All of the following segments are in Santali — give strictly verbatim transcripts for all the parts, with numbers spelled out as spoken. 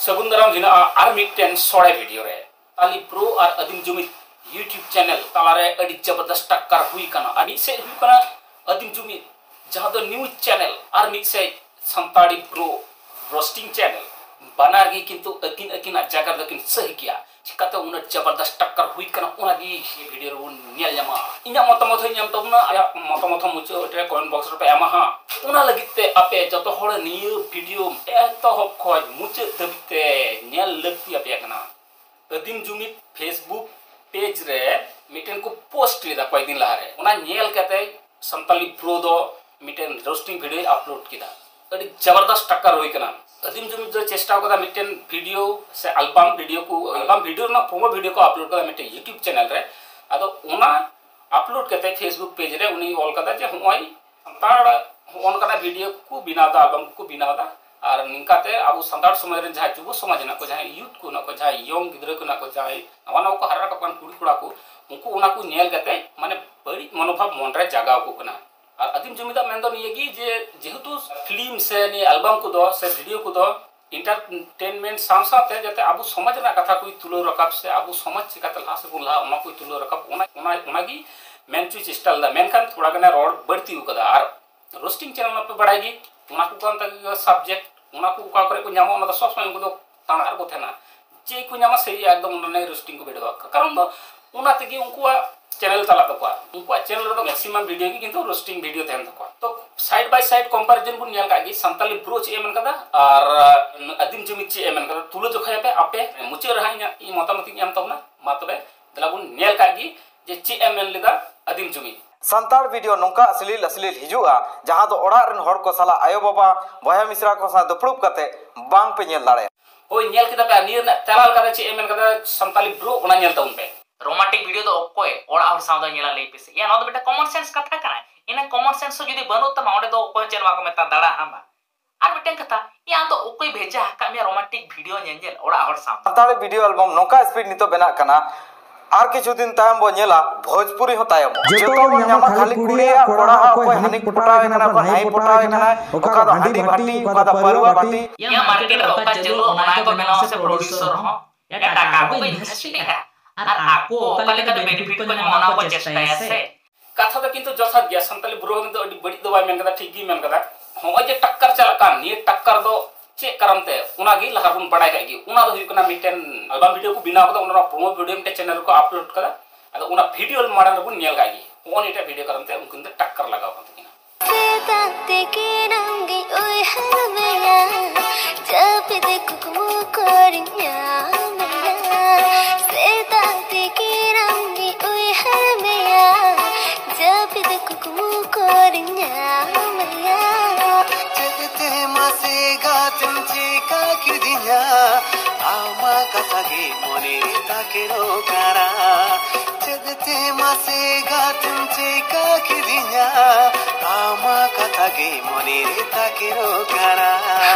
ᱥᱟᱹᱜᱩᱱ ᱫᱟᱨᱟᱢ ᱦᱮᱱᱟᱜᱼᱟ ᱟᱨ ᱢᱤᱫᱴᱮᱱ ᱥᱚᱲᱮ ᱵᱷᱤᱰᱤᱭᱳ ᱨᱮ᱾ ᱥᱟᱱᱛᱟᱞᱤ ᱵᱨᱳ ᱟᱨ ᱟᱹᱫᱤᱢ ᱡᱩᱢᱤᱫ YouTube ᱪᱮᱱᱮᱞ ᱛᱟᱞᱟᱨᱮ ᱟᱹᱰᱤ ᱡᱚᱵᱚᱨᱫᱚᱥ ᱴᱟᱠᱠᱟᱨ ᱦᱩᱭ ᱠᱟᱱᱟ᱾ ᱟᱨ ᱢᱤᱫ ᱥᱮᱫ ᱦᱩᱭᱩᱜ ᱠᱟᱱᱟ ᱟᱹᱫᱤᱢ ᱡᱩᱢᱤᱫ, ᱡᱟᱦᱟᱸ ᱫᱚ ᱱᱤᱭᱩᱡᱽ ᱪᱮᱱᱮᱞ, ᱟᱨ ᱢᱤᱫ ᱥᱮᱫ ᱥᱟᱱᱛᱟᱲᱤ ᱵᱨᱳ ᱨᱳᱥᱴᱤᱝ ᱪᱮᱱᱮᱞ᱾ ᱵᱟᱱᱟᱨ ᱜᱮ ᱠᱤᱱᱛᱩ ᱟᱹᱠᱤᱱ ᱟᱹᱠᱤᱱᱟᱜ ᱡᱟᱭᱜᱟ ᱨᱮᱫᱚ ᱠᱤᱱ ᱥᱟᱹᱦᱤ ᱜᱮᱭᱟ᱾ ᱪᱤᱠᱟᱛᱮ ᱩᱱᱟᱹᱜ ᱡᱚᱵᱚᱨᱫᱚᱥ ᱴᱟᱠᱠᱟᱨ ᱦᱩᱭ ᱠᱟᱱᱟ, ᱚᱱᱟ ᱜᱮ ᱵᱷᱤᱰᱤᱭᱳ ᱨᱮᱵᱚᱱ ᱧᱮᱞ ᱧᱟᱢᱟ᱾ ᱤᱧᱟᱹᱜ ᱢᱚᱛᱟᱢᱚᱛ ᱦᱚᱸᱧ ᱮᱢ ᱛᱟᱵᱚᱱᱟ, ᱟᱭᱟᱜ ᱢᱚᱛᱟᱢᱚᱛ ᱦᱚᱸ ᱢᱩᱪᱟᱹᱫ ᱨᱮ ᱠᱚᱢᱮᱱᱴ ᱵᱚᱠᱥ ᱨᱮᱯᱮ ᱮᱢᱟ ᱦᱟᱸᱜ᱾ ᱚᱱᱟ ᱞᱟᱹᱜᱤᱫ ᱛᱮ ᱟᱯᱮ ᱡᱚᱛᱚ ᱦᱚᱲ ᱱᱤᱭᱟᱹ ᱵᱷᱤᱰᱤᱭᱳ ᱮᱛᱚᱦᱚᱵ ᱠᱷᱚᱱ ᱢᱩᱪᱟᱹᱫ ᱫᱷᱟᱹᱵᱤᱡ ᱛᱮ ᱧᱮᱞ ᱞᱟᱹᱠᱛᱤ ᱟᱯᱮᱭᱟ ᱠᱟᱱᱟ᱾ ᱟᱹᱫᱤᱢ ᱡᱩᱢᱤᱫ Facebook ᱯᱮᱡᱽ ᱨᱮ ᱢᱤᱫᱴᱮᱱ ᱠᱚ ᱯᱳᱥᱴ ᱞᱮᱫᱟ ᱠᱚᱭᱮᱠ ᱫᱤᱱ ᱞᱟᱦᱟᱨᱮ᱾ ᱚᱱᱟ ᱧᱮᱞ ᱠᱟᱛᱮ ᱥᱟᱱᱛᱟᱞᱤ ᱵᱨᱳ ᱫᱚ ᱢᱤᱫᱴᱮᱱ ᱨᱳᱥᱴᱤᱝ ᱵᱷᱤᱰᱤᱭᱳᱭ ᱟᱯᱞᱳᱰ ᱠᱮᱫᱟ᱾ ᱟᱹᱰᱤ ᱡᱚᱵᱚᱨᱫᱚᱥ ᱴᱟᱠᱠᱟᱨ ᱦᱩᱭ ᱠᱟᱱᱟ᱾ ᱟᱹᱫᱤᱢ ᱡᱩᱢᱤᱫ ᱫᱚ ᱪᱮᱥᱴᱟ ᱠᱟᱫᱟ ᱢᱤᱫᱴᱮᱱ ᱵᱷᱤᱰᱤᱭᱳ ᱥᱮ ᱟᱞᱵᱟᱢ ᱵᱷᱤᱰᱤᱭᱳ ᱠᱚ, ᱟᱞᱵᱟᱢ ᱵᱷᱤᱰᱤᱭᱳ ᱨᱮᱱᱟᱜ ᱯᱨᱳᱢᱳ ᱵᱷᱤᱰᱤᱭᱳ ᱠᱚ ᱟᱯᱞᱳᱰ ᱠᱟᱫᱟ ᱢᱤᱫᱴᱮᱱ YouTube ᱪᱮᱱᱮᱞ ᱨᱮ᱾ ᱟᱫᱚ ᱚᱱᱟ ᱟᱯᱞᱳᱰ ᱠᱟᱛᱮ Facebook ᱯᱮᱡᱽ ᱨᱮ ᱩᱱᱤ ᱚᱞ ᱠᱟᱫᱟ ᱡᱮ ᱦᱚᱸᱜᱼᱚᱭ ᱥᱟᱱᱛᱟᱲ ᱦᱚᱸᱜᱼᱚ ᱱᱚᱝᱠᱟᱱᱟᱜ ᱵᱷᱤᱰᱤᱭᱳ ᱠᱚ ᱵᱮᱱᱟᱣ ᱮᱫᱟ, ᱟᱞᱵᱟᱢ ᱠᱚ ᱵᱮᱱᱟᱣ ᱮᱫᱟ᱾ ᱟᱨ ᱱᱤᱝᱠᱟᱛᱮ ᱟᱵᱚ ᱥᱟᱱᱛᱟᱲ ᱥᱚᱢᱟᱡᱽ ᱨᱮᱱ ᱡᱟᱦᱟᱸᱭ ᱡᱩᱵᱚ ᱥᱚᱢᱟᱡᱽ ᱦᱮᱱᱟᱜ ᱠᱚ, ᱡᱟᱦᱟᱸᱭ ᱭᱩᱛᱷ ᱠᱚ ᱦᱮᱱᱟᱜ ᱠᱚ, ᱡᱟᱦᱟᱸᱭ ᱭᱚᱝ ᱜᱤᱫᱽᱨᱟᱹ ᱠᱚ ᱦᱮᱱᱟᱜ ᱠᱚ, ᱡᱟᱦᱟᱸᱭ ᱱᱟᱣᱟ ᱱᱟᱣᱟ ᱠᱚ ᱦᱟᱨᱟ ᱨᱟᱠᱟᱵ ᱠᱟᱱ ᱠᱩᱲᱤ ᱠᱚᱲᱟ ᱠᱚ, ᱩᱱᱠᱩ ᱚᱱᱟ ᱠᱚ ᱧᱮᱞ ᱠᱟᱛᱮ ᱢᱟᱱᱮ ᱵᱟᱹᱲᱤᱡ ᱢᱚᱱᱳᱵᱷᱟᱵ ᱢᱚᱱ ᱨᱮ ᱡᱟᱜᱟᱣ ᱟᱠᱚ ᱠᱟᱱᱟ᱾ ᱟᱨ ᱟᱹᱫᱤᱢ ᱡᱩᱢᱤᱫᱟᱜ ᱢᱮᱱ ᱫᱚ ᱱᱤᱭᱟᱹ ᱜᱮ ᱡᱮ ᱡᱮᱦᱮᱛᱩ ᱯᱷᱤᱞᱢ ᱥᱮ ᱱᱤᱭᱟᱹ ᱟᱞᱵᱟᱢ ᱠᱚᱫᱚ ᱥᱮ ᱵᱷᱤᱰᱤᱭᱳ ᱠᱚᱫᱚ ᱮᱱᱴᱟᱨᱴᱮᱱᱢᱮᱱᱴ ᱥᱟᱶ ᱥᱟᱶᱛᱮ ᱡᱟᱛᱮ ᱟᱵᱚ ᱥᱚᱢᱟᱡᱽ ᱨᱮᱱᱟᱜ ᱠᱟᱛᱷᱟ ᱠᱚᱭ ᱛᱩᱞᱟᱹᱣ ᱨᱟᱠᱟᱵ ᱥᱮ ᱟᱵᱚ ᱥᱚᱢᱟᱡᱽ ᱪᱤᱠᱟᱛᱮ ᱞᱟᱦᱟ ᱥᱮᱫ ᱵᱚᱱ ᱞᱟᱦᱟ, ᱚᱱᱟ ᱠᱚᱭ ᱛᱩᱞᱟᱹᱣ ᱨᱟᱠᱟᱵ, ᱚᱱᱟ, ᱚᱱᱟ, ᱚᱱᱟᱜᱮ ᱢᱮᱱ ᱦᱚᱪᱚᱭ ᱪᱮᱥᱴᱟ ᱞᱮᱫᱟ᱾ ᱢᱮᱱᱠᱷᱟᱱ ᱛᱷᱚᱲᱟ ᱜᱟᱱᱮ ᱨᱚᱲ ᱵᱟᱹᱲᱛᱤ ᱟᱠᱟᱫᱟ᱾ ᱟᱨ ᱨᱳᱥᱴᱤᱝ ᱪᱮᱱᱮᱞ ᱢᱟᱯᱮ ᱵᱟᱲᱟᱭ ᱜᱮ, ᱚᱱᱟ ᱠᱚ ᱠᱟᱱ ᱛᱟᱠᱚ ᱥᱟᱵᱡᱮᱠᱴ, ᱚᱱᱟ ᱠᱚ ᱚᱠᱟ ᱠᱚᱨᱮ ᱠᱚ ᱧᱟᱢᱚᱜᱼᱟ, ᱚᱱᱟ ᱫᱚ ᱥᱚᱵ ᱥᱚᱢᱚᱭ ᱩᱱᱠᱩ ᱫᱚ ᱛᱟᱲᱟᱜ ᱨᱮᱠᱚ ᱛᱟᱦᱮᱱᱟ᱾ ᱪᱮᱫ ᱠᱚ ᱧᱟᱢᱟ, ᱥᱮᱭ ᱮᱠᱫᱚᱢ ᱚᱸᱰᱮ ᱨᱳᱥᱴᱤᱝ ᱠᱚ ᱵᱷᱤᱰᱤᱭᱳ ᱠᱟᱜᱼᱟ᱾ ᱠᱟᱨᱚᱱ ᱫᱚ ᱚᱱᱟ ᱛᱮᱜᱮ ᱩᱱᱠᱩᱣᱟᱜ ᱪᱮᱱᱮᱞ ᱪᱟᱞᱟᱜ ᱛᱟᱠᱚᱣᱟ᱾ ᱩᱱᱠᱩᱣᱟᱜ ᱪᱮᱱᱮᱞ ᱨᱮᱫᱚ ᱢᱮᱠᱥᱤᱢᱟᱢ ᱵᱷᱤᱰᱤᱭᱳ ᱜᱮ ᱠᱤᱱᱛᱩ ᱨᱳᱥᱴᱤᱝ ᱵᱷᱤᱰᱤᱭᱳ ᱛᱟᱦᱮᱱ ᱛᱟᱠᱚᱣᱟ᱾ ᱛᱚ side by side comparison ᱵᱚᱱ ᱧᱮᱞ ᱠᱟᱜ ᱜᱮ, ᱥᱟᱱᱛᱟᱞᱤ ᱵᱨᱳ ᱪᱮᱫ ᱮ ᱢᱮᱱ ᱠᱟᱫᱟ ᱟᱨ ᱟᱹᱫᱤᱢ ᱡᱩᱢᱤᱫ ᱪᱮᱫ ᱮ ᱢᱮᱱ ᱠᱟᱫᱟ, ᱛᱩᱞᱟᱹ ᱡᱚᱠᱷᱟᱭᱟᱯᱮ ᱟᱯᱮ᱾ ᱢᱩᱪᱟᱹᱫ ᱨᱮᱦᱟᱸᱜ ᱤᱧᱟᱹᱜ ᱤᱧ ᱢᱚᱛᱟᱢᱚᱛ ᱤᱧ ᱮᱢ ᱛᱟᱵᱚᱱᱟ᱾ ᱢᱟ ᱛᱚᱵᱮ ᱫᱮᱞᱟ ᱵᱚᱱ ᱧᱮᱞ ᱠᱟᱜ ᱜᱮ ᱡᱮ ᱪᱮᱫ ᱮ ᱢᱮᱱ ᱞᱮᱫᱟ ᱟᱹᱫᱤᱢ ᱡᱩᱢᱤᱫ᱾ ᱥᱟᱱᱛᱟᱲ ᱵᱷᱤᱰᱤᱭᱳ ᱱᱚᱝᱠᱟ ᱟᱥᱞᱤᱞ ᱟᱥᱞᱤᱞ ᱦᱤᱡᱩᱜᱼᱟ, ᱡᱟᱦᱟᱸ ᱫᱚ ᱚᱲᱟᱜ ᱨᱮᱱ ᱦᱚᱲ ᱠᱚ ᱥᱟᱞᱟᱜ ᱟᱭᱳᱼᱵᱟᱵᱟ, ᱵᱚᱭᱦᱟ ᱢᱤᱥᱨᱟ ᱠᱚ ᱥᱟᱶ ᱫᱩᱯᱲᱩᱵ ᱠᱟᱛᱮ ᱵᱟᱝ ᱯᱮ ᱧᱮᱞ ᱫᱟᱲᱮᱭᱟᱜᱼᱟ᱾ ᱦᱳᱭ, ᱧᱮᱞ ᱠᱮᱫᱟ ᱯᱮ, ᱟᱨ ᱱᱤᱭᱟᱹ ᱨᱮᱱᱟᱜ ᱛᱮᱞᱟ ᱞᱮᱠᱟᱛᱮ ᱪᱮᱫ ᱮ ᱢᱮᱱ ᱠᱟᱫᱟ ᱥᱟᱱᱛᱟᱞᱤ ᱵᱨᱳ, ᱚᱱᱟ ᱧᱮᱞ ᱛᱟᱵᱚᱱ ᱯᱮ᱾ ᱨᱳᱢᱟᱱᱴᱤᱠ ᱵᱷᱤᱰᱤᱭᱳ ᱫᱚ ᱚᱠᱚᱭ ᱚᱲᱟᱜ ᱦᱚᱲ ᱥᱟᱶ ᱫᱚ ᱧᱮᱞᱟ, ᱞᱟᱹᱭ ᱯᱮᱥᱮ? ᱭᱟ, ᱱᱚᱣᱟ ᱫᱚ ᱢᱤᱫᱴᱟᱝ ᱠᱚᱢᱚᱱ ᱥᱮᱱᱥ ᱠᱟᱛᱷᱟ ᱠᱟᱱᱟ᱾ ᱤᱱᱟᱹ ᱠᱚᱢᱚᱱ ᱥᱮᱱᱥ ᱦᱚᱸ ᱡᱩᱫᱤ ᱵᱟᱹᱱᱩᱜ ᱛᱟᱢᱟ, ᱚᱸᱰᱮ ᱫᱚ ᱚᱠᱚᱭ ᱦᱚᱸ ᱪᱮᱫ ᱦᱚᱸ ᱵᱟᱠᱚ ᱢᱮᱛᱟ, ᱫᱟᱬᱟ ᱦᱟᱢᱟ᱾ ᱟᱨ ᱢᱤᱫᱴᱟᱝ ᱠᱟᱛᱷᱟ, ᱭᱟ, ᱟᱢ ᱫᱚ ᱚᱠᱚᱭ ᱵᱷᱮᱡᱟ ᱟᱠᱟᱫ ᱢᱮᱭᱟ ᱨᱳᱢᱟᱱᱴᱤᱠ ᱵᱷᱤᱰᱤᱭᱳ ᱧᱮᱧᱮᱞ ᱚᱲᱟᱜ ᱦᱚᱲ ᱥᱟᱶ? ᱥᱟᱱᱛᱟᱲᱤ ᱵᱷᱤᱰᱤᱭᱳ ᱮᱞᱵᱚᱢ ᱱᱚᱝᱠᱟ ᱥᱯᱤᱰ ᱱᱤᱛᱚᱜ ᱵᱮᱱᱟᱜ ᱠᱟᱱᱟ, ᱟᱨ ᱠᱤᱪᱷᱩ ᱫᱤᱱ ᱛᱟᱭᱚᱢ ᱵᱚ ᱧᱮᱞᱟ ᱵᱷᱳᱡᱽᱯᱩᱨᱤ ᱦᱚᱸ ᱛᱟᱭᱚᱢᱚᱜᱼᱟ᱾ ᱡᱚᱛᱚ ᱵᱚᱱ ᱧᱟᱢᱟ ᱠᱷᱟᱹᱞᱤ ᱠᱩᱲᱤᱭᱟᱜ, ᱠᱚᱲᱟᱣᱟᱜ, ᱚᱠᱚᱭ ᱦᱟᱹᱱᱤ ᱯᱚᱴᱟᱣᱮ ᱠᱟᱱᱟ, ᱚᱠᱚᱭ ᱱᱟᱹᱭ ᱯᱚᱴᱟᱣᱮ ᱠᱟᱱᱟ, ᱚᱠᱟ ᱫᱚ ᱦᱟᱺᱰᱤ ᱵᱷᱟᱹᱴᱤ, ᱚᱠᱟ ᱫᱚ ᱯᱟᱹᱨᱣᱟᱹ ᱵᱷᱟᱹᱴᱤ᱾ ᱤᱧᱟᱹᱜ ᱢᱟᱨᱠᱮᱴ ᱨᱮ ᱚᱠᱟ ᱪᱟᱹᱞᱩ, ᱚᱱᱟ ᱜᱮᱠᱚ ᱵᱮᱱᱟᱣᱟ ᱥᱮ ᱯᱨᱚᱰᱭᱩᱥᱚᱨ ᱦᱚᱸ᱾ ᱮᱴᱟᱜ ᱠᱚ ᱤᱱᱵᱷᱮᱥᱴ ᱮᱫᱟ ᱟᱨ ᱟᱠᱚ ᱚᱠᱟ ᱞᱮᱠᱟᱛᱮ ᱵᱮᱱᱤᱯᱷᱤᱴ ᱠᱚ ᱧᱟᱢᱟ, ᱚᱱᱟ ᱠᱚ ᱪᱮᱥᱴᱟᱭᱟ ᱥᱮ᱾ ᱠᱟᱛᱷᱟ ᱫᱚ ᱠᱤᱱᱛᱩ ᱡᱚᱛᱷᱟᱛ ᱜᱮᱭᱟ, ᱥᱟᱱᱛᱟᱞᱤ ᱵᱨᱚ ᱦᱚᱸ ᱠᱤᱱᱛᱩ ᱟᱹᱰᱤ ᱵᱟᱹᱲᱤᱡ ᱫᱚ ᱵᱟᱭ ᱢᱮᱱ ᱠᱟᱫᱟ, ᱴᱷᱤᱠ ᱜᱮᱭ ᱢᱮᱱ ᱠᱟᱫᱟ᱾ ᱦᱚᱸᱜᱼᱚᱭ ᱡᱮ ᱴᱟᱠᱠᱟᱨ ᱪᱟᱞᱟᱜ ᱠᱟᱱ, ᱱᱤᱭᱟᱹ ᱴᱟᱠᱠᱟᱨ ᱫᱚ ᱪᱮᱫ ᱠᱟᱨᱚᱱ ᱛᱮ, ᱚᱱᱟᱜᱮ ᱞᱟᱦᱟ ᱵᱚᱱ ᱵᱟᱲᱟᱭ ᱠᱟᱜ ᱜᱮ᱾ ᱚᱱᱟ ᱫᱚ ᱦᱩᱭᱩᱜ ᱠᱟᱱᱟ ᱢᱤᱫᱴᱮᱱ ᱟᱞᱵᱟᱢ ᱵᱷᱤᱰᱤᱭᱳ ᱠᱚ ᱵᱮᱱᱟᱣ ᱠᱟᱫᱟ, ᱚᱱᱟ ᱨᱮᱱᱟᱜ ᱯᱨᱳᱢᱳ ᱵᱷᱤᱰᱤᱭᱳ ᱢᱤᱫᱴᱮᱱ ᱪᱮᱱᱮᱞ ᱨᱮᱠᱚ ᱟᱯᱞᱳᱰ ᱠᱟᱫᱟ᱾ ᱟᱫᱚ ᱚᱱᱟ ᱵᱷᱤᱰᱤᱭᱳ ᱢᱟᱲᱟᱝ ᱨᱮᱵᱚᱱ ᱧᱮᱞ ᱠᱟᱜ ᱜᱮ, ᱦᱚᱸᱜᱼᱚᱭ ᱱᱤᱭᱟᱹᱴᱟᱜ ᱵᱷᱤᱰᱤᱭᱳ ᱠᱟᱨᱚᱱ ᱛᱮ ᱩᱱᱠᱤᱱ ᱫᱚ ᱴᱟᱠᱠᱟᱨ ᱞᱟᱜᱟᱣ ᱠᱟᱱ ᱛᱟᱹᱠᱤᱱᱟ᱾ ᱥᱮᱛᱟᱜ ᱛᱤᱠᱤᱱ ᱟᱢᱜᱤᱧ ᱩᱭᱦᱟᱹᱨ ᱢᱮᱭᱟ, ᱡᱟᱹᱯᱤᱫ ᱠᱩᱠᱢᱩ ᱠᱚᱨᱮᱧ ᱧᱟᱢ ᱢᱮᱭᱟ᱾ ᱥᱮᱛᱟᱜ ᱛᱤᱠᱤᱱ ᱟᱢᱜᱤᱧ ᱩᱭᱦᱟᱹᱨ ᱢᱮᱭᱟ, ᱡᱟᱹᱯᱤᱫ ᱠᱩᱠᱢᱩ ᱠᱚᱨᱮᱧ ᱧᱟᱢ ᱢᱮᱭᱟ᱾ ᱪᱮᱫ ᱛᱮ ᱢᱟᱥᱮ ᱜᱟᱛᱮᱢ ᱪᱤᱠᱟ ᱠᱤᱫᱤᱧᱟ, ᱟᱢᱟᱜ ᱠᱟᱛᱷᱟ ᱜᱮ ᱢᱚᱱᱮ ᱨᱮ ᱛᱟᱠᱮᱨᱚᱜ ᱠᱟᱱᱟ᱾ ᱪᱮᱫ ᱛᱮ ᱢᱟᱥᱮ ᱜᱟᱛᱮᱢ ᱪᱤᱠᱟ ᱠᱤᱫᱤᱧᱟ, ᱟᱢᱟᱜ ᱠᱟᱛᱷᱟ ᱜᱮ ᱢᱚᱱᱮ ᱨᱮ ᱛᱟᱠᱮᱨᱚᱜ ᱠᱟᱱᱟ᱾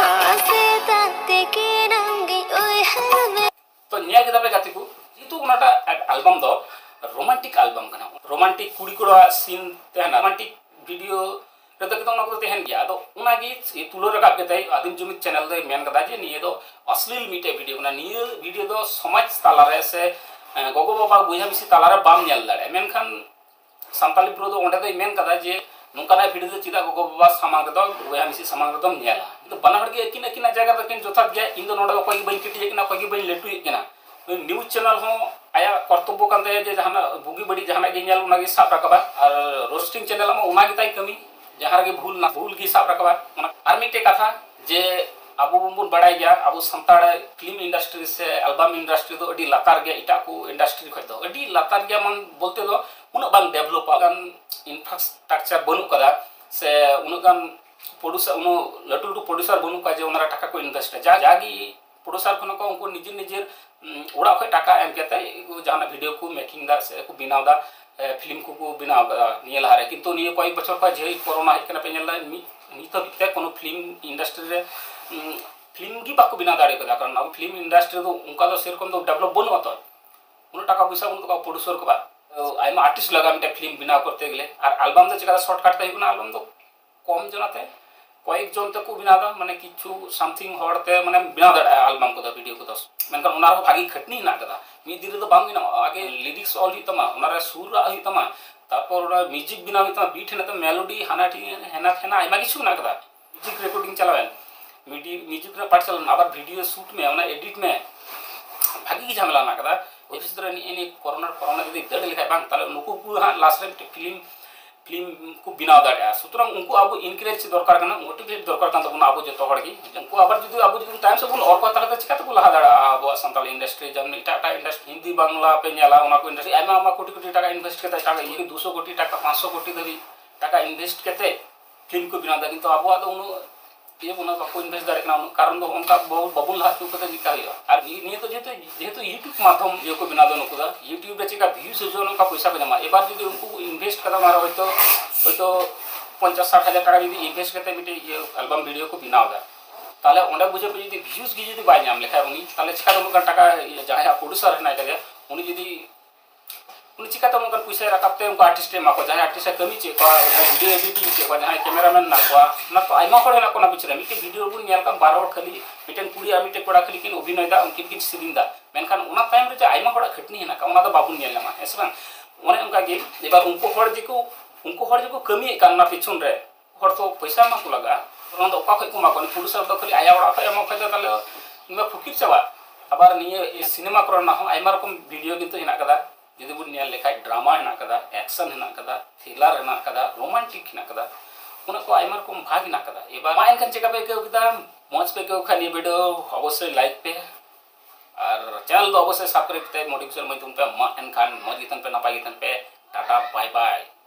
ᱥᱮᱛᱟᱜ ᱛᱤᱠᱤᱱ ᱟᱢᱜᱤᱧ ᱩᱭᱦᱟᱹᱨ ᱢᱮ᱾ ᱛᱚ ᱧᱮᱞ ᱠᱮᱫᱟ ᱯᱮ ᱜᱟᱛᱮ ᱠᱚ, ᱡᱮᱦᱮᱛᱩ ᱚᱱᱟᱴᱟᱜ ᱟᱞᱵᱟᱢ ᱫᱚ ᱨᱳᱢᱟᱱᱴᱤᱠ ᱟᱞᱵᱟᱢ ᱠᱟᱱᱟ, ᱨᱳᱢᱟᱱᱴᱤᱠ ᱠᱩᱲᱤ ᱠᱚᱲᱟ ᱥᱤᱱ ᱛᱟᱦᱮᱱᱟ, ᱨᱳᱢᱟᱱᱴᱤᱠ ᱵᱷᱤᱰᱤᱭᱳ ᱨᱮᱫᱚ ᱠᱤᱱᱛᱩ ᱚᱱᱟ ᱠᱚᱫᱚ ᱛᱟᱦᱮᱱ ᱜᱮᱭᱟ᱾ ᱟᱫᱚ ᱚᱱᱟᱜᱮ ᱛᱩᱞᱟᱹᱣ ᱨᱟᱠᱟᱵ ᱠᱟᱛᱮ ᱟᱹᱫᱤᱢ ᱡᱩᱢᱤᱫ ᱪᱮᱱᱮᱞ ᱫᱚᱭ ᱢᱮᱱ ᱠᱟᱫᱟ ᱡᱮ ᱱᱤᱭᱟᱹ ᱫᱚ ᱚᱥᱞᱤᱞ ᱢᱤᱫᱴᱮᱡ ᱵᱷᱤᱰᱤᱭᱳ ᱠᱟᱱᱟ, ᱱᱤᱭᱟᱹ ᱵᱷᱤᱰᱤᱭᱳ ᱫᱚ ᱥᱚᱢᱟᱡᱽ ᱛᱟᱞᱟᱨᱮ ᱥᱮ, ᱮᱸ, ᱜᱚᱜᱚ ᱵᱟᱵᱟ ᱵᱚᱭᱦᱟ ᱢᱤᱥᱤ ᱛᱟᱞᱟᱨᱮ ᱵᱟᱢ ᱧᱮᱞ ᱫᱟᱲᱮᱭᱟᱜᱼᱟ᱾ ᱢᱮᱱᱠᱷᱟᱱ ᱥᱟᱱᱛᱟᱞᱤ ᱵᱨᱳ ᱫᱚ ᱚᱸᱰᱮ ᱫᱚᱭ ᱢᱮᱱ ᱠᱟᱫᱟ ᱡᱮ ᱱᱚᱝᱠᱟᱱᱟᱜ ᱵᱷᱤᱰᱤᱭᱳ ᱫᱚ ᱪᱮᱫᱟᱜ ᱜᱚᱜᱚ ᱵᱟᱵᱟ ᱥᱟᱢᱟᱝ ᱨᱮᱫᱚ, ᱵᱚᱭᱦᱟ ᱢᱤᱥᱤ ᱥᱟᱢᱟᱝ ᱨᱮᱫᱚᱢ ᱧᱮᱞᱟ? ᱠᱤᱱᱛᱩ ᱵᱟᱱᱟ ᱦᱚᱲ ᱜᱮ ᱟᱹᱠᱤᱱ ᱟᱹᱠᱤᱱᱟᱜ ᱡᱟᱭᱜᱟ ᱨᱮᱫᱚ ᱠᱤᱱ ᱡᱚᱛᱷᱟᱛ ᱜᱮᱭᱟ᱾ ᱤᱧ ᱫᱚ ᱱᱚᱰᱮ ᱫᱚ ᱚᱠᱚᱭ ᱜᱮ ᱵᱟᱹᱧ ᱠᱟᱹᱴᱤᱡ ᱮᱫ ᱠᱤᱱᱟ, ᱚᱠᱚᱭ ᱜᱮ ᱵᱟᱹᱧ ᱞᱟᱹᱴᱩᱭᱮᱫ ᱠᱤᱱᱟ᱾ ᱱᱩᱭ ᱱᱤᱭᱩᱡᱽ ᱪᱮᱱᱮᱞ ᱦᱚᱸ ᱟᱭᱟᱜ ᱠᱚᱨᱛᱚᱵᱵᱚ ᱠᱟᱱ ᱛᱟᱭᱟ ᱡᱮ ᱡᱟᱦᱟᱱᱟᱜ ᱵᱩᱜᱤ ᱵᱟᱹᱲᱤᱡ ᱡᱟᱦᱟᱱᱟᱜ ᱜᱮ ᱧᱮᱞ, ᱚᱱᱟᱜᱮ ᱥᱟᱵ ᱨᱟᱠᱟᱵᱟ᱾ ᱟᱨ ᱨᱳᱥᱴᱤᱝ ᱪᱮᱱᱮᱞ ᱟᱢᱟᱜ ᱚᱱᱟ ᱜᱮᱛᱟᱭ ᱠᱟᱹᱢᱤ, ᱡᱟᱦᱟᱸ ᱨᱮᱜᱮ ᱵᱷᱩᱞ ᱱᱟ ᱵᱷᱩᱞ ᱜᱮ ᱥᱟᱵ ᱨᱟᱠᱟᱵᱟ᱾ ᱚᱱᱟ ᱟᱨ ᱢᱤᱫᱴᱮᱡ ᱠᱟᱛᱷᱟ ᱡᱮ ᱟᱵᱚ ᱵᱚᱱ ᱵᱟᱲᱟᱭ ᱜᱮᱭᱟ, ᱟᱵᱚ ᱥᱟᱱᱛᱟᱲ ᱯᱷᱤᱞᱢ ᱤᱱᱰᱟᱥᱴᱨᱤ ᱥᱮ ᱟᱞᱵᱟᱢ ᱤᱱᱰᱟᱥᱴᱨᱤ ᱫᱚ ᱟᱹᱰᱤ ᱞᱟᱛᱟᱨ ᱜᱮᱭᱟ ᱮᱴᱟᱜ ᱠᱚ ᱤᱱᱰᱟᱥᱴᱨᱤ ᱠᱷᱚᱡ ᱫᱚ᱾ ᱟᱹᱰᱤ ᱞᱟᱛᱟᱨ ᱜᱮᱭᱟ ᱢᱟᱱ ᱵᱚᱞᱛᱮ ᱫᱚ ᱩᱱᱟᱹᱜ ᱵᱟᱝ ᱰᱮᱵᱷᱞᱚᱯᱟ, ᱜᱟᱱ ᱤᱱᱯᱷᱨᱟᱥᱴᱨᱟᱠᱪᱟᱨ ᱵᱟᱹᱱᱩᱜ ᱠᱟᱫᱟ ᱥᱮ ᱩᱱᱟᱹᱜ ᱜᱟᱱ ᱯᱨᱚᱰᱩᱥᱟᱨ, ᱩᱱᱟᱹᱜ ᱞᱟᱹᱴᱩ ᱞᱟᱹᱴᱩ ᱯᱨᱚᱰᱩᱥᱟᱨ ᱵᱟᱹᱱᱩᱜ ᱠᱚᱣᱟ ᱡᱮ ᱚᱱᱟ ᱨᱮ ᱴᱟᱠᱟ ᱠᱚ ᱤᱱᱵᱷᱮᱥᱴᱟ᱾ ᱡᱟ ᱡᱟᱜᱮ ᱯᱨᱚᱰᱩᱥᱟᱨ ᱠᱷᱚᱱ ᱠᱚ ᱩᱱᱠᱩ ᱱᱤᱡᱮᱨ ᱱᱤᱡᱮᱨ, ᱩᱢ, ᱚᱲᱟᱜ ᱠᱷᱚᱱ ᱴᱟᱠᱟ ᱮᱢ ᱠᱟᱛᱮ ᱡᱟᱦᱟᱱᱟᱜ ᱵᱷᱤᱰᱤᱭᱳ ᱠᱚ ᱢᱮᱠᱤᱝ ᱫᱟ ᱥᱮ ᱠᱚ ᱵᱮᱱᱟᱣ ᱫᱟ, ᱮ, ᱯᱷᱤᱞᱢ ᱠᱚᱠᱚ ᱵᱮᱱᱟᱣ ᱠᱟᱫᱟ ᱱᱤᱭᱟᱹ ᱞᱟᱦᱟᱨᱮ᱾ ᱠᱤᱱᱛᱩ ᱱᱤᱭᱟᱹ ᱠᱚᱭᱮᱠ ᱵᱚᱪᱷᱚᱨ ᱠᱷᱚᱱ ᱡᱮ ᱠᱚᱨᱳᱱᱟ ᱦᱮᱡ ᱠᱟᱱᱟ ᱯᱮ ᱧᱮᱞ ᱫᱟ, ᱢᱤᱫ, ᱱᱤᱛ ᱦᱟᱹᱵᱤᱡ ᱛᱮ ᱠᱳᱱᱳ ᱯᱷᱤᱞᱢ ᱤᱱᱰᱟᱥᱴᱨᱤ ᱨᱮ, ᱩᱢ, ᱯᱷᱤᱞᱢ ᱜᱮ ᱵᱟᱠᱚ ᱵᱮᱱᱟᱣ ᱫᱟᱲᱮ ᱠᱟᱫᱟ, ᱠᱟᱨᱚᱱ ᱟᱵᱚ ᱯᱷᱤᱞᱢ ᱤᱱᱰᱟᱥᱴᱨᱤ ᱫᱚ ᱚᱱᱠᱟ ᱫᱚ ᱥᱮᱨᱚᱠᱚᱢ ᱫᱚ ᱰᱮᱵᱷᱞᱚᱯ ᱵᱟᱹᱱᱩᱜᱼᱟ ᱛᱚ᱾ ᱩᱱᱟᱹᱜ ᱴᱟᱠᱟ ᱯᱚᱭᱥᱟ ᱵᱟᱹᱱᱩᱜ ᱛᱟᱠᱚᱣᱟ ᱯᱨᱚᱰᱩᱥᱟᱨ ᱠᱚᱣᱟᱜ᱾ ᱛᱚ, ᱟᱭᱢᱟ ᱟᱨᱴᱤᱥᱴ ᱞᱟᱜᱟᱜᱼᱟ ᱢᱤᱫᱴᱮᱱ ᱯᱷᱤᱞᱢ ᱵᱮᱱᱟᱣ ᱠᱚᱨᱛᱮ ᱜᱮᱞᱮ᱾ ᱟᱨ ᱟᱞᱵᱟᱢ ᱫᱚ ᱪᱮᱠᱟ ᱥᱚᱨᱴᱠᱟᱴ ᱛᱮ ᱦᱩᱭᱩᱜ ᱠᱟᱱᱟ? ᱟᱞᱵᱟᱢ ᱫᱚ ᱠᱚᱢ ᱡᱚᱱᱟ ᱛᱮ ᱠᱚᱭᱮᱠ ᱡᱚᱱ ᱛᱮᱠᱚ ᱵᱮᱱᱟᱣ ᱮᱫᱟ, ᱢᱟᱱᱮ ᱠᱤᱪᱷᱩ ᱥᱟᱢᱛᱷᱤᱝ ᱦᱚᱲ ᱛᱮ ᱢᱟᱱᱮ ᱵᱮᱱᱟᱣ ᱫᱟᱲᱮᱭᱟᱜᱼᱟ ᱟᱞᱵᱟᱢ ᱠᱚᱫᱚ, ᱵᱷᱤᱰᱤᱭᱳ ᱠᱚᱫᱚ᱾ ᱢᱮᱱᱠᱷᱟᱱ ᱚᱱᱟ ᱨᱮᱦᱚᱸ ᱵᱷᱟᱜᱤ ᱠᱷᱟᱹᱴᱱᱤ ᱦᱮᱱᱟᱜ ᱟᱠᱟᱫᱟ᱾ ᱢᱤᱫ ᱫᱤᱱ ᱨᱮᱫᱚ ᱵᱟᱝ ᱵᱮᱱᱟᱣᱟ᱾ ᱟᱜᱮ ᱞᱤᱨᱤᱠᱥ ᱚᱞ ᱦᱩᱭᱩᱜ ᱛᱟᱢᱟ, ᱚᱱᱟᱨᱮ ᱥᱩᱨ ᱨᱟᱜ ᱦᱩᱭᱩᱜ ᱛᱟᱢᱟ, ᱛᱟᱨᱯᱚᱨ ᱚᱱᱟ ᱢᱤᱣᱡᱤᱠ ᱵᱮᱱᱟᱣ ᱦᱩᱭᱩᱜ ᱛᱟᱢᱟ, ᱵᱤᱴ ᱦᱮᱱᱟᱜ ᱛᱟᱢᱟ, ᱢᱮᱞᱳᱰᱤ ᱦᱟᱱᱟ ᱴᱷᱤᱠ ᱦᱮᱱᱟ ᱛᱷᱮᱱᱟ ᱟᱭᱢᱟ ᱠᱤᱪᱷᱩ ᱢᱮᱱᱟᱜ ᱟᱠᱟᱫᱟ᱾ ᱢᱤᱣᱡᱤᱠ ᱨᱮᱠᱚᱨᱰᱤᱝ ᱪᱟᱞᱟᱣᱮᱱ, ᱢᱤᱰᱤ ᱢᱤᱣᱡᱤᱠ ᱨᱮᱱᱟᱜ ᱯᱟᱨᱴ ᱪᱟᱞᱟᱣᱮᱱ, ᱟᱵᱟᱨ ᱵᱷᱤᱰᱤᱭᱳ ᱥᱩᱴ ᱢᱮ, ᱚᱱᱟ ᱮᱰᱤᱴ ᱢᱮ, ᱵᱷᱟᱜᱤ ᱜᱮ ᱡᱷᱟᱢᱮᱞᱟ ᱢᱮᱱᱟᱜ ᱟᱠᱟᱫᱟ᱾ ᱵᱷᱚᱵᱤᱥᱥᱚᱛ ᱨᱮ ᱱᱤᱭᱟᱹ ᱱᱤᱭᱟᱹ ᱠᱚᱨᱳᱱᱟ ᱠᱚᱨᱳᱱᱟ ᱡᱩᱫᱤ ᱫᱟᱹᱲ ᱞᱮᱠᱷᱟᱡ ᱵᱟᱝ, ᱛᱟᱦᱞᱮ ᱱᱩᱠᱩ ᱠᱚ ᱦᱟᱸᱜ ᱞᱟᱥᱴ ᱨᱮ ᱢᱤᱫᱴᱮᱡ ᱯᱷᱤᱞᱢ ᱯᱷᱤᱞᱢ ᱠᱚ ᱵᱮᱱᱟᱣ ᱫᱟᱲᱮᱭᱟᱜᱼᱟ᱾ ᱥᱩᱛᱚᱨᱟᱝ ᱩᱱᱠᱩ ᱟᱵᱚ ᱤᱱᱠᱟᱨᱮᱡᱽ ᱫᱚᱨᱠᱟᱨ ᱠᱟᱱᱟ, ᱢᱳᱴᱤᱵᱷᱮᱴ ᱫᱚᱨᱠᱟᱨ ᱠᱟᱱ ᱛᱟᱵᱚᱱᱟ ᱟᱵᱚ ᱡᱚᱛᱚ ᱦᱚᱲ ᱜᱮ᱾ ᱩᱱᱠᱩ ᱟᱵᱟᱨ ᱡᱩᱫᱤ ᱟᱵᱚ ᱡᱩᱫᱤ ᱛᱟᱭᱚᱢ ᱥᱮᱫ ᱵᱚᱱ ᱚᱨ ᱠᱚᱣᱟ, ᱛᱟᱦᱞᱮ ᱫᱚ ᱪᱤᱠᱟᱹ ᱛᱮᱵᱚᱱ ᱞᱟᱦᱟ ᱫᱟᱲᱮᱭᱟᱜᱼᱟ ᱟᱵᱚᱣᱟᱜ ᱥᱟᱱᱛᱟᱲ ᱤᱱᱰᱟᱥᱴᱨᱤ? ᱡᱮᱢᱚᱱ ᱮᱴᱟᱜ ᱮᱴᱟᱜ ᱤᱱᱰᱟᱥᱴᱨᱤ, ᱦᱤᱱᱫᱤ ᱵᱟᱝᱞᱟ ᱯᱮ ᱧᱮᱞᱟ, ᱚᱱᱟ ᱠᱚ ᱤᱱᱰᱟᱥᱴᱨᱤ ᱟᱭᱢᱟ ᱟᱭᱢᱟ ᱠᱳᱴᱤ ᱠᱳᱴᱤ ᱴᱟᱠᱟ ᱤᱱᱵᱷᱮᱥᱴ ᱠᱟᱛᱮ ᱮᱴᱟᱜ ᱤᱭᱟᱹ ᱫᱩᱥᱚ ᱠᱳᱴᱤ ᱴᱟᱠᱟ, ᱯᱟᱸᱪᱥᱚ ᱠᱳᱴᱤ ᱫᱷᱟᱹᱵᱤᱡ ᱴᱟᱠᱟ ᱤᱱᱵᱷᱮᱥᱴ ᱠᱟᱛᱮ ᱯᱷᱤᱞᱢ ᱠᱚ ᱵᱮᱱᱟᱣ ᱮᱫᱟ, ᱠᱤᱱᱛᱩ ᱟᱵᱚᱣᱟᱜ ᱫᱚ ᱩᱱᱟᱹᱜ ᱤᱭᱟᱹ ᱵᱚᱱᱟ ᱵᱟᱠᱚ ᱤᱱᱵᱷᱮᱥᱴ ᱫᱟᱲᱮᱭᱟᱜ ᱠᱟᱱᱟ᱾ ᱩᱱᱟᱹᱜ ᱠᱟᱨᱚᱱ ᱫᱚ ᱚᱱᱠᱟ ᱵᱟᱵᱚ- ᱵᱟᱵᱚᱱ ᱞᱟᱦᱟ ᱦᱚᱪᱚ ᱠᱟᱛᱮ ᱪᱮᱠᱟ ᱦᱩᱭᱩᱜᱼᱟ? ᱟᱨ ᱱᱤᱭᱟᱹ ᱱᱤᱭᱟᱹ ᱫᱚ ᱡᱮᱦᱮᱛᱩ ᱡᱮᱦᱮᱛᱩ YouTube ᱢᱟᱫᱽᱫᱷᱚᱢ ᱤᱭᱟᱹ ᱠᱚ ᱵᱮᱱᱟᱣ ᱫᱟ ᱱᱩᱠᱩ ᱫᱚ, YouTube ᱨᱮ ᱪᱮᱠᱟ ᱵᱷᱤᱭᱩᱡᱽ ᱦᱤᱡᱩᱜᱼᱟ, ᱱᱚᱝᱠᱟ ᱯᱚᱭᱥᱟ ᱠᱚ ᱧᱟᱢᱟ᱾ ᱮᱵᱟᱨ ᱡᱩᱫᱤ ᱩᱱᱠᱩ ᱠᱚ ᱤᱱᱵᱷᱮᱥᱴ ᱠᱟᱫᱟ, ᱚᱱᱟ ᱨᱮ ᱦᱚᱭᱛᱳ ᱦᱚᱭᱛᱳ ᱯᱚᱧᱪᱟᱥ ᱥᱟᱴ ᱦᱟᱡᱟᱨ ᱴᱟᱠᱟ ᱡᱩᱫᱤ ᱤᱱᱵᱷᱮᱥᱴ ᱠᱟᱛᱮ ᱢᱤᱫᱴᱮᱡ ᱤᱭᱟᱹ ᱟᱞᱵᱟᱢ ᱵᱷᱤᱰᱤᱭᱳ ᱠᱚ ᱵᱮᱱᱟᱣ ᱮᱫᱟ, ᱛᱟᱦᱞᱮ ᱚᱸᱰᱮ ᱵᱩᱡᱷᱟᱹᱣ ᱯᱮ, ᱡᱩᱫᱤ ᱵᱷᱤᱭᱩᱡᱽ ᱜᱮ ᱡᱩᱫᱤ ᱵᱟᱭ ᱧᱟᱢ ᱞᱮᱠᱷᱟᱡ ᱩᱱᱤ, ᱛᱟᱦᱞᱮ ᱪᱤᱠᱟᱹᱛᱮ ᱩᱱᱟᱹᱜ ᱜᱟᱱ ᱴᱟᱠᱟ, ᱤᱭᱟᱹ, ᱡᱟᱦᱟᱸᱭᱟᱜ ᱯᱨᱚᱰᱩᱥᱟᱨ ᱦᱮᱱᱟᱭ ᱠᱟᱫᱮᱭᱟ, ᱩᱱᱤ ᱡᱩᱫᱤ ᱩᱱᱤ ᱪᱤᱠᱟᱹᱛᱮ ᱩᱱᱟᱹᱜ ᱜᱟᱱ ᱯᱚᱭᱥᱟᱭ ᱨᱟᱠᱟᱵ ᱛᱮ ᱩᱱᱠᱩ ᱟᱨᱴᱤᱥᱴ ᱮ ᱮᱢᱟ ᱠᱚᱣᱟ? ᱡᱟᱦᱟᱸᱭ ᱟᱨᱴᱤᱥᱴ ᱮ ᱠᱟᱹᱢᱤ ᱦᱚᱪᱚᱭᱮᱫ ᱠᱚᱣᱟ, ᱡᱟᱦᱟᱸᱭ ᱵᱷᱤᱰᱤᱭᱳ ᱮᱰᱤᱴᱤᱝ ᱦᱚᱪᱚᱭᱮᱫ ᱠᱚᱣᱟ, ᱡᱟᱦᱟᱸᱭ ᱠᱮᱢᱮᱨᱟᱢᱮᱱ ᱢᱮᱱᱟᱜ ᱠᱚᱣᱟ, ᱚᱱᱟ ᱛᱚ ᱟᱭᱢᱟ ᱦᱚᱲ ᱦᱮᱱᱟᱜ ᱠᱚᱣᱟ ᱚᱱᱟ ᱯᱤᱪᱷᱨᱮ᱾ ᱢᱤᱫᱴᱮᱱ ᱵᱷᱤᱰᱤᱭᱳ ᱵᱚᱱ ᱧᱮᱞ ᱠᱟᱜ ᱵᱟᱨ ᱦᱚᱲ ᱠᱷᱟᱹᱞᱤ, ᱢᱤᱫᱴᱮᱱ ᱠᱩᱲᱤ ᱟᱨ ᱢᱤᱫᱴᱮᱱ ᱠᱚᱲᱟ ᱠᱷᱟᱹᱞᱤ ᱠᱤᱱ ᱚᱵᱷᱤᱱᱚᱭ ᱫᱟ, ᱩᱱᱠᱤᱱ ᱠᱤᱱ ᱥᱮᱨᱮᱧ ᱫᱟ, ᱢᱮᱱᱠᱷᱟᱱ ᱚᱱᱟ ᱛᱟᱭᱚᱢ ᱨᱮ ᱡᱮ ᱟᱭᱢᱟ ᱦᱚᱲᱟᱜ ᱠᱷᱟᱹᱴᱱᱤ ᱦᱮᱱᱟᱜ ᱠᱟᱜᱼᱟ, ᱚᱱᱟ ᱫᱚ ᱵᱟᱵᱚᱱ ᱧᱮᱞ ᱧᱟᱢᱟ, ᱦᱮᱸ ᱥᱮ ᱵᱟᱝ? ᱚᱱᱮ ᱚᱱᱠᱟ ᱜᱮ ᱮᱵᱟᱨ ᱩᱱᱠᱩ ᱦᱚᱲ ᱡᱮᱠᱚ ᱩᱱᱠᱩ ᱦᱚᱲ ᱡᱮᱠᱚ ᱠᱟᱹᱢᱤᱭᱮᱫ ᱠᱟᱱ ᱚᱱᱟ ᱯᱤᱪᱷᱚᱱ ᱨᱮ, ᱦᱚᱲ ᱛᱚ ᱯᱚᱭᱥᱟ ᱮᱢᱟ ᱠᱚ ᱞᱟᱜᱟᱜᱼᱟ᱾ ᱚᱱᱟ ᱫᱚ ᱚᱠᱟ ᱠᱷᱚᱡ ᱠᱚ ᱮᱢᱟ ᱠᱚᱣᱟ? ᱩᱱᱤ ᱯᱨᱚᱰᱩᱥᱟᱨ ᱫᱚ ᱠᱷᱟᱹᱞᱤ ᱟᱭᱟᱜ ᱚᱲᱟᱜ ᱠᱷᱚᱡ ᱮᱢᱟ ᱠᱷᱟᱡ ᱫᱚ ᱛᱟᱦᱞᱮ ᱩᱱᱤ ᱢᱟ ᱯᱷᱚᱠᱤᱨ ᱪᱟᱵᱟᱜ᱾ ᱟᱵᱟᱨ ᱱᱤᱭᱟᱹ ᱥᱤᱱᱮᱢᱟ ᱠᱚᱨᱮ ᱨᱮᱱᱟᱜ ᱦᱚᱸ ᱟᱭᱢᱟ ᱨᱚᱠᱚᱢ ᱵᱷᱤᱰᱤᱭᱳ ᱠᱤᱱᱛᱩ ᱦᱮᱱᱟᱜ ᱠᱟᱫᱟ᱾ ᱡᱩᱫᱤ ᱵᱚᱱ ᱧᱮᱞ ᱞᱮᱠᱷᱟᱡ ᱰᱨᱟᱢᱟ ᱦᱮᱱᱟᱜ ᱠᱟᱫᱟ, ᱮᱠᱥᱚᱱ ᱦᱮᱱᱟᱜ ᱠᱟᱫᱟ, ᱛᱷᱨᱤᱞᱟᱨ ᱦᱮᱱᱟᱜ ᱠᱟᱫᱟ, ᱨᱳᱢᱟᱱᱴᱤᱠ ᱦᱮᱱᱟᱜ ᱠᱟᱫᱟ, ᱚᱱᱟ ᱠᱚ ᱟᱭᱢᱟ ᱨᱚᱠᱚᱢ ᱵᱷᱟᱜᱽ ᱦᱮᱱᱟᱜ ᱠᱟᱫᱟ᱾ ᱮᱵᱟᱨ ᱢᱟ ᱮᱱᱠᱷᱟᱱ ᱪᱮᱠᱟ ᱯᱮ ᱟᱹᱭᱠᱟᱹᱣ ᱠᱮᱫᱟ? ᱢᱚᱡᱽ ᱯᱮ ᱟᱹᱭᱠᱟᱹᱣ ᱠᱷᱟᱱ ᱱᱤᱭᱟᱹ ᱵᱷᱤᱰᱤᱭᱳ ᱚᱵᱚᱥᱥᱳᱭ ᱞᱟᱭᱤᱠ ᱯᱮ ᱟᱨ ᱪᱮᱱᱮᱞ ᱫᱚ ᱚᱵᱚᱥᱥᱳᱭ ᱥᱟᱵᱥᱠᱨᱟᱭᱤᱵ ᱠᱟᱛᱮ ᱢᱳᱴᱤᱵᱷᱮᱥᱚᱱ ᱢᱟᱹᱧ ᱛᱟᱵᱚᱱ ᱯᱮ᱾ ᱢᱟ ᱮᱱᱠᱷᱟᱱ ᱢᱚᱡᱽ ᱜᱮ ᱛᱟᱦᱮᱱ ᱯᱮ, ᱱᱟᱯᱟᱭ ᱜᱮ ᱛᱟᱦᱮᱱ ᱯᱮ᱾ ᱴᱟᱴᱟ, ᱵᱟᱭ ᱵᱟᱭ᱾